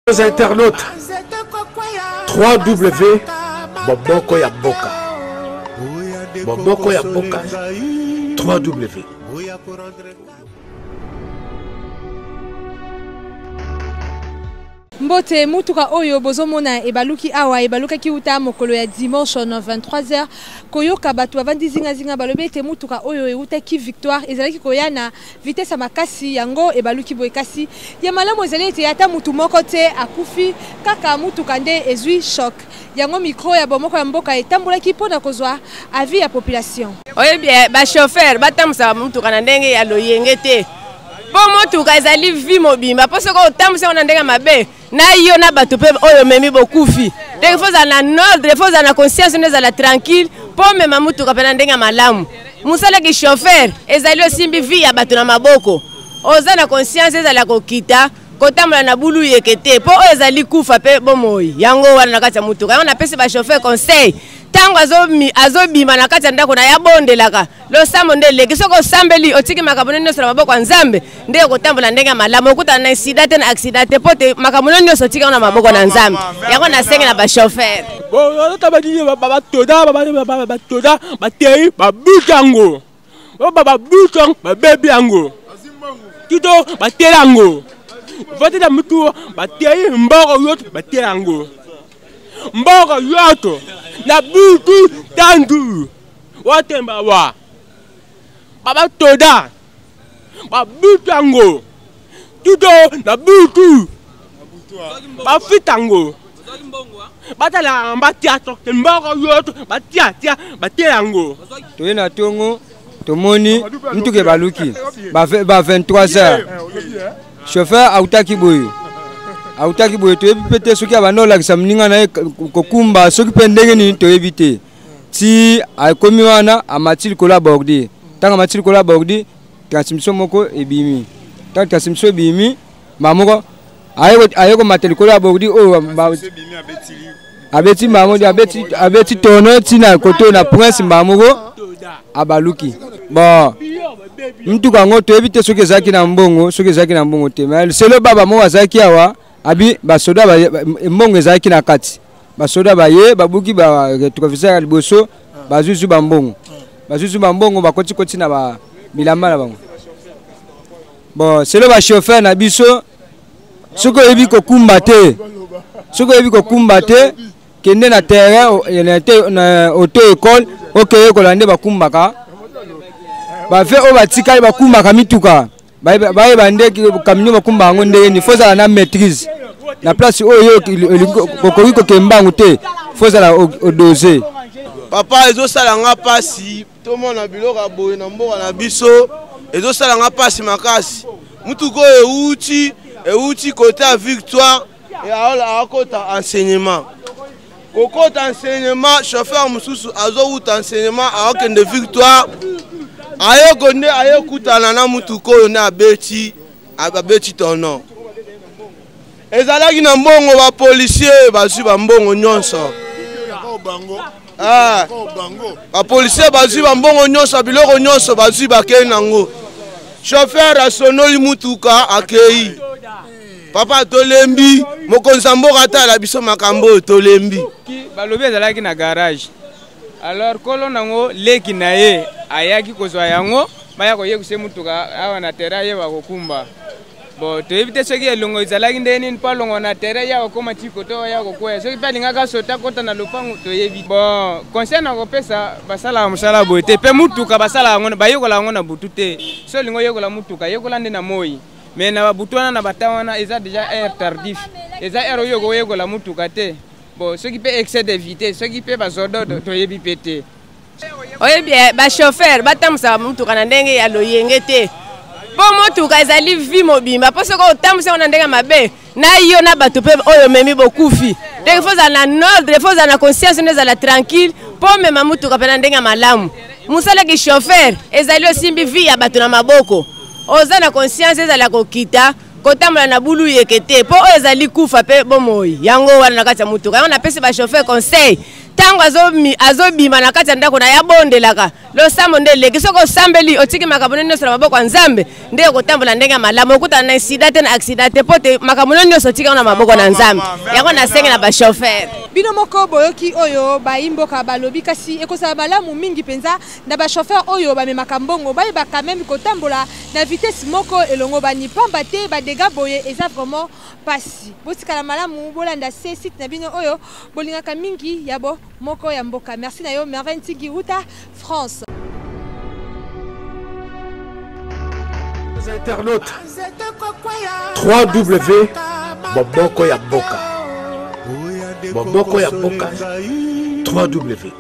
Internautes, 3W Boboko ya Mboka. Boboko ya Mboka 3W. Mbote, mutuka oyo bozomona ebaluki awa ebalukaki uta mokolo ya dimanche na 23h. Koyoka bato bavandi zingazinga balobi ete mutuka oyo eutaki Victoire ezalaki koya na vitesse ya makasi, yango ebaluki boye. Kasi ya malamu ezali ete ata mutu moko te akufi, kaka mutuka nde ezwi choc. Yango micro ya Bomoko ya Mboka etambolaki mpo na kozwa avis ya population. Oyebi ba chauffeur batambusaka mutuka na ndenge ya loyenge te, mpo motuka ezali vie mobimba, mpo soki otambwisi yango na ndenge ya mabe, na yo na bato mpe oyo omemi bokufi. Donc faut ozala na ordre, faut ozala na conscience, nde ezala tranquille mpo omema motuka mpe na ndenge ya malamu. Mosala ki chauffeur ezali osimbi vie ya bato na maboko, oza na conscience, ezala kokita kotambola na bulu yeke te, mpo oyo ezali kufa mpe bomoi. Yango wana na kati ya motuka yango napesi ba chauffeur conseil, ntango azobima na kati ya ndako na ye abondelaka losambo nde eleki. Soki osambeli otiki makambo nyonso na maboko ya Nzambe, nde okotambola ndenge ya malamu, okutana na incident te na accident te, mpo te makambo nyonso otiki yango na maboko na Nzambe. Yango nasengi na ba chauffeur. Batoda batei babuki yango, babuki yango, babebi yango tuto, batela yango vatela mutu, batei mboko yoto, batela yango mboko yoto na butu tandu watemba wa babatoda babutu yango tuto na butu bafita yango, batala batia toke mboko yoto, batia tia batela yango. Toye na tongo, tomoni mutuka ebaluki ba 23 heures. Chauffeur autaki boye, autaki boye, toyebi mpe te soki abanda olakisa moninga na ye kokumba, soki mpe ndenge nini toyebi te. Ti akomi wana, amati likolo ya bordure. Ntango amati likolo ya bordure, transmission moko ebimi. Ntango transmission ebimi, mbala moko aye komata likolo ya bordure oyo, abeti mbala moko, abeti tono ntina kote na prince, mbala moko abaluki. Bon, mutuka yango toyebi te soki ezalaki na mbongo, soki ezalaki na mbongo te. Mais selo baba moko azalaki awa, abi basoda, mbongo ezalaki na kati. Basoda baye babuki ba rétroviseur ya liboso, bazwi bambongo, bazwi bambongo, bakotikoti na ba bilamba na bango. Bon, selo bachauffeur na biso, soki oyebi kokumba te, soki oyebi kokumba te, kende na terrain, na auto école, okeyekola nde bakumbaka. Bave oyo batikali bakumbaka mituka, bayeba nde camion bakumba yango ndenge nini. Faut ozala na maîtrise na place oyo okoki kokende mbangu te, faut ozala odose. Papa, ezosala nga mpasi tomona biloko ya boye na mboka na biso, ezosala nga mpasi makasi. Mutuka oyo euti kote ya Victoire, akota enseignement, kokota enseignement, chauffeur mosusu azowuta enseignement, akokende Victoire, ayeko nde ayekutana na mutuka oyo nde abeti tono. Ezalaki na mbongo, bapolisier bazwi bambongo nyonso. Bapolisier bazwi bambongo nyonso, biloko nyonso bazwi, bakei nango. Chauffeur asonoli mutuka, akei. Papa, tolembi. Mokonzi ya mboka atala biso makambo oyo, tolembi. Balobi ezalaki na garage. Alors kolo nango, leki na ye ayaki kozwa yango, baya koyekisa mutuka awa na terrain, ayeba kokumba. Bon, toyebi te soki elongo ezalaki ndenge nini mpo alongwa na terrain ya kokóma ti koto ya kokwea, soki mpe alingaka sota kota na lopango, toyebi. Bon, conseil na kopesa, basalaka mosala boye te, mpe mutuka basalaka yango, bayekola yango na butu te. So olingi oyekola mutuka, yekola nde na moi, mais na babutu wana, na bata wana, eza déjà heure tardif, eza heure oyo okoyekola mutuka te. Bon, soki mpe excès de vitesse, soki mpe bazododo, toyebi mpe te. Oyebi bachauffeur batambusaka motuka na ndenge ya loyenge te, mpo motuka ezali vie mobimba, mpo soki otambwisi yango na ndenge ya mabe, na yo na bato mpe oyo omemi bokufi. Donc faut ozala na ordre, faut ozala na conscience, nde ezala tranquille mpo omema motuka mpe na ndenge ya malamu. Mosala ki chauffeur ezali osimbi vie ya bato na maboko, oza na conscience, ezala kokita kotambola na bulu yeke te, mpo oyo ezali kufa mpe bomoi. Yango wana na kati ya motuka yango napesi bachauffeur conseil, ntango Ntango azobima na kati ya ndako na ye abondelaka losambo nde eleki. Soki osambeli otiki makambo no nyonso na maboko ya Nzambe, nde okotambola ndenge ya malamu, okutana na incident te na accident te, mpo te makambo no nyonso otiki yango na maboko na Nzambe. Yango nasengi na bachauffeur. Bino moko boyoki oyo bayi mboka balobi, kasi ekozala malamu mingi mpenza na bachauffeur oyo bamemaka mbongo bayebaka meme kotambola na vitesse moko elongo bani, pamba te badégâts boye eza vraiment pasi. Botikala malamu, bolanda se site na bino oyo bolingaka mingi ya bo moko ya mboka. Merci na yo Merveille Ntigi uta France. Internautes, 3W Boboko ya mboka, Boboko ya mboka, 3W.